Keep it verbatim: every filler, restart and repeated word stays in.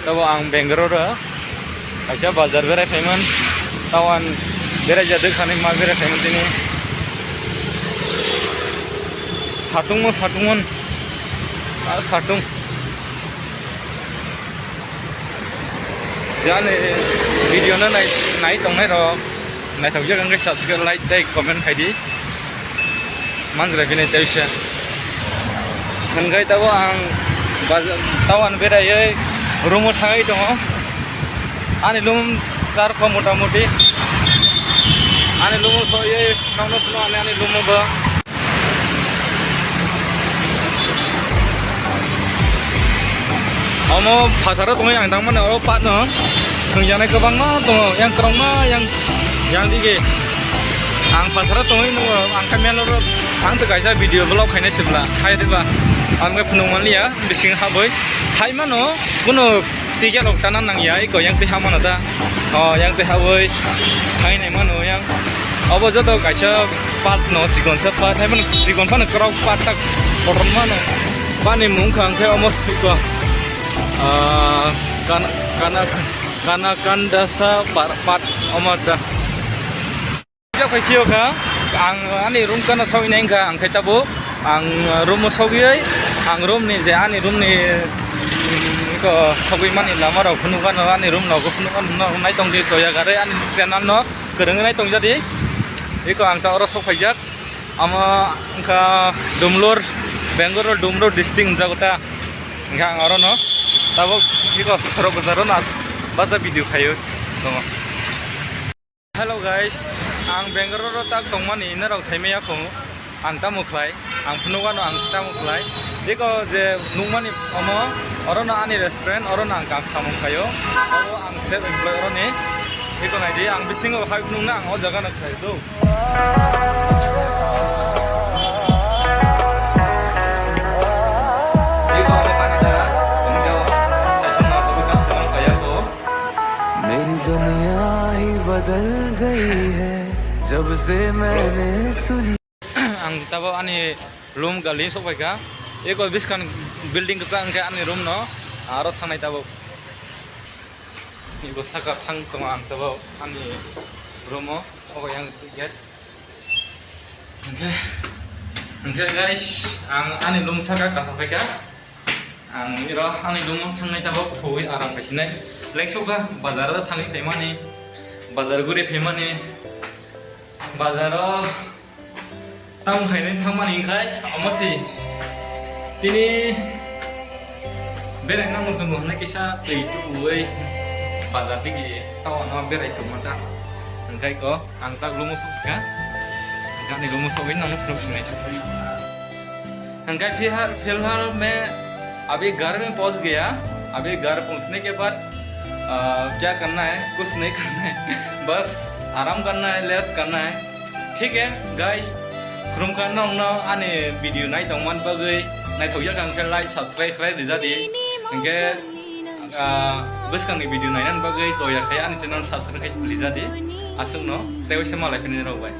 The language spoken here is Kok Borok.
Abo ang Bangalore o kaisa bazar berai phaimani, tawan berai jadwk thani ma berai phaimani tini. Satung mo satung mon, ah, satung. Jani video no nai, nai tongnai rok, naithok jak wngkhe subscribe, like tei comment khai di. Manjra bini tei se. Hwnkhai tabo ang baz-, tawan beraiwi room o thangwi tongo. Ani room char kho mota moti. Ani room o soiwi nokno phano ani, ani room o bo. Omo phataro tongwi ang tangmani oro patno thwngjaknai kwbangma tongo, yang kwrwngma yang, yang dige. Ang phataro tongwi nukgo, ang khe melo ro, ang tw kaisa video vlog khainai se bwla, hai diba? Ang khe phunuk manliya, bising habwi. Hai mano, bono ticket rok tana nangya, eko yang twi ha mano ta. O, yang twi habwi, hai nai mano yang. Obo joto kaisa part no, chikon sa part, hai mano chikon phano kwrwk part tak kotor mano. Bani mung kha ang khe omo eko, ah, kana, kana, kana kanda sa part, part omo ta. Phai phiyo kha, ang ani room kana sogwi nai kha, ang khai tabuk ang room o sogwi, ang room ni je ani room ni, mm, ko sogwi mani lama rok phunuk ano, ani room nogo phunuk ano, no nai tong di toya gare ani channel no kwrwngwi nai tong jadi. Eko ang ta oro sok phaijak, amo wngkha Dumlur, Bangalore Dumlur district hwnjago ta, hwnkhe ang oro no tabuk eko sorok bwsaro no bacha video khaio tongo. Hello guys, ang Bangalore o tak tongmani norok saimaya kho, ang tamo khlai, ang phunukgano ang tamo khlai. Eko je nukmani omo, orono ani restaurant, orono ang kam samung khaio. Obo ang self employee oroni. Eko naidi, ang bisingo hai phunukna ang o jagano khlai do. Eko omo pani da, tongjo, saichung ma sobi customer kaya ko. मेरी दुनिया ही बदल गई है जब से मैंने सुनी। Ang tabuk ani room gali sokphaikha. Eko bwskang building kwchak hwnkhe ani room no aro thangnai tabuk. Eko saka thang tongo ang tabuk ani room o. Ogo yang gate. Hwnkhe, hwnkhe guys, ang ani room saka kasa phaikha. Ang iro ani room o thangnai tabuk thwi aram kaisinai. Lengsukha bazar o thangwi phaimani, bazar guri phaimani, bazar o tamo khainai thangmani hwnkhe omo si tini. Berai nang muchungo hwnwi kisa twi tubuwi bazar digi town o berai tongma ta. Hwnkhe ko ang tak room o sokha. Hwnkhe ani room o sogwi nang phunuk sinai. Hwnkhe philhal, philhal mein abhi ghar mein pahunch gaya. Abhi ghar pahunchne ke baad, ah, kya karna hai? Kuch nahi karna hai. Bas aram karna hai, lesh karna hai. Thik hai, guys, khulumkha nokno ani video nai tongmani bagwi, naithokya kha hwnkhe like, subscribe khlai rijadi. Hwnkhe, ah, bwskangni video nainani bagwi choya khai ani channel subscribe khai rijadi. Aswkno tei waisa malai phini rok bai.